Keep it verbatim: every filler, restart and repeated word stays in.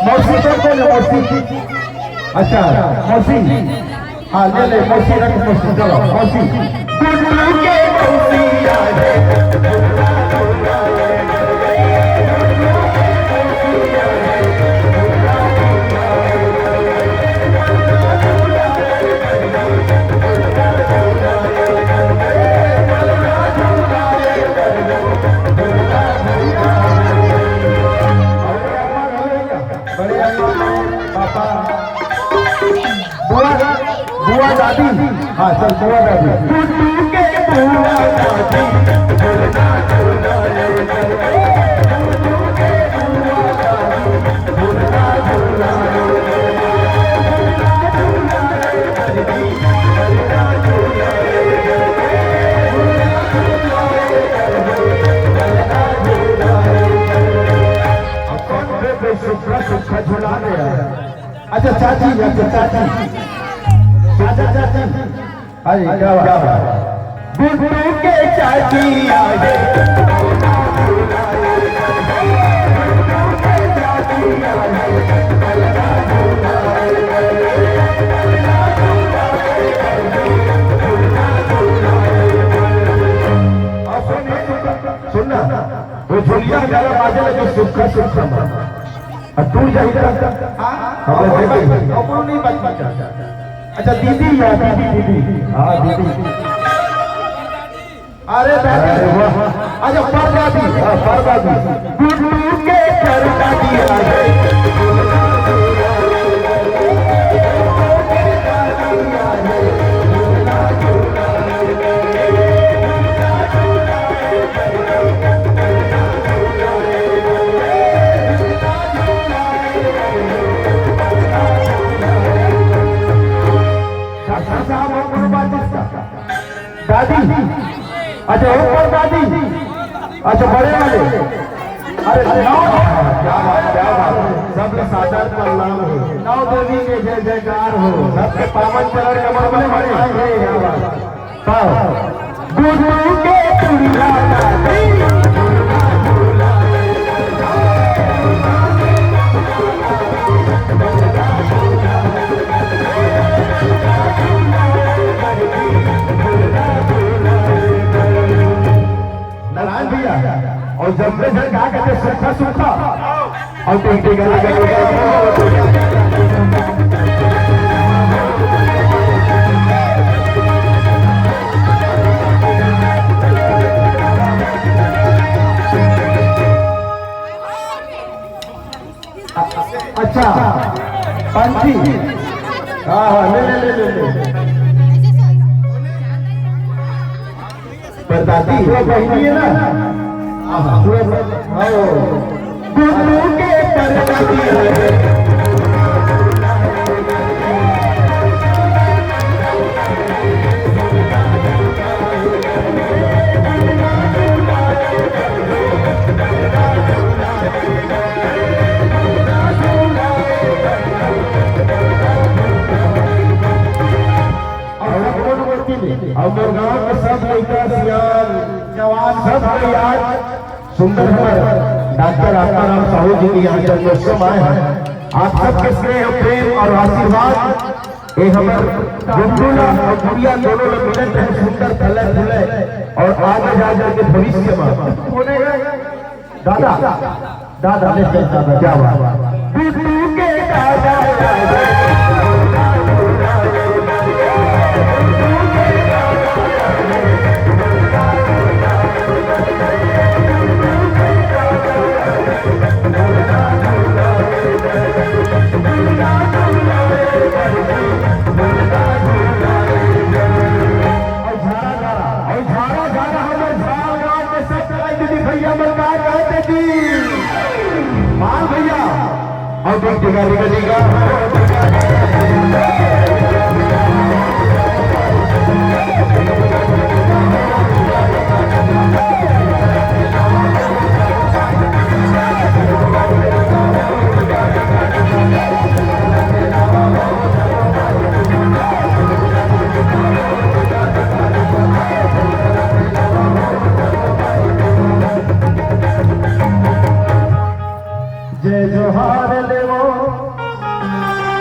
मौसी तो बोले मौसी। अच्छा, मौसी। हाँ, ले ले, मौसी रख, मौसी, चलो, मौसी। गुड्डू के मौसी आ रे। बड़े अम्मा, पापा, बुआ, बुआ दादी, हाँ, चल, बुआ दादी। गुड्डू के बुआ दादी, सुखा सुखा झुला दे। अच्छा चाची, अच्छा चाची, चाचा चाची, अरे क्या बात, क्या बात। गुड्डू के चाची आ गए। सुन ना, वो झुलिया गला बाजे लगे सुखा सुखा माँ। अब दूर जाइए। हाँ? अब और भाई, भाई, अब नहीं बात, बात। अच्छा दीदी या दीदी, दीदी। हाँ दीदी। अरे दादी। अरे वाह। अच्छा परदादी, हाँ, परदादी। गुड्डू के परदादी आ गई। दादी, अच्छा ऊपर दादी, अच्छा बड़े वाले। अरे नौ, क्या बात, क्या बात। सब सादर प्रणाम हो। नौ देवी के जय जयकार हो। सबके पावन चरण कमल में बने। क्या बात। गुरु के चूड़िया दादी। नारायण भैया, और जब में घर का कहते सूखा सूखा, और टिक टिक गाना गाना। अच्छा, पंछी। हाँ, हाँ, ले, ले, ले, ले, ले। परदादी, वो बहिनी है ना? हाँ, हाँ, वो, हाँ, वो। गुड्डू के परदादी है। और मोर गांव के सब लइका सियान जवान सब यार सुंदर हमर डॉक्टर आत्माराम साहू जी के यहाँ जन्मोत्सव आए हैं। आप सबके स्नेह, प्रेम और आशीर्वाद ये हमर गुड्डू ला और गुड़िया दोनों ला मिलत रहे, सुंदर फले फूले और आगे जा करके भविष्य में। दादा, दादा, ले चल दादा, क्या बात। गुड्डू के दादा। और झारा झारा, और झारा झारा हमर झार गांव के सब तरह दीदी भैया मन का कहते जी। मान भैया, और देख देगा, देगा, देगा। जय जोहार।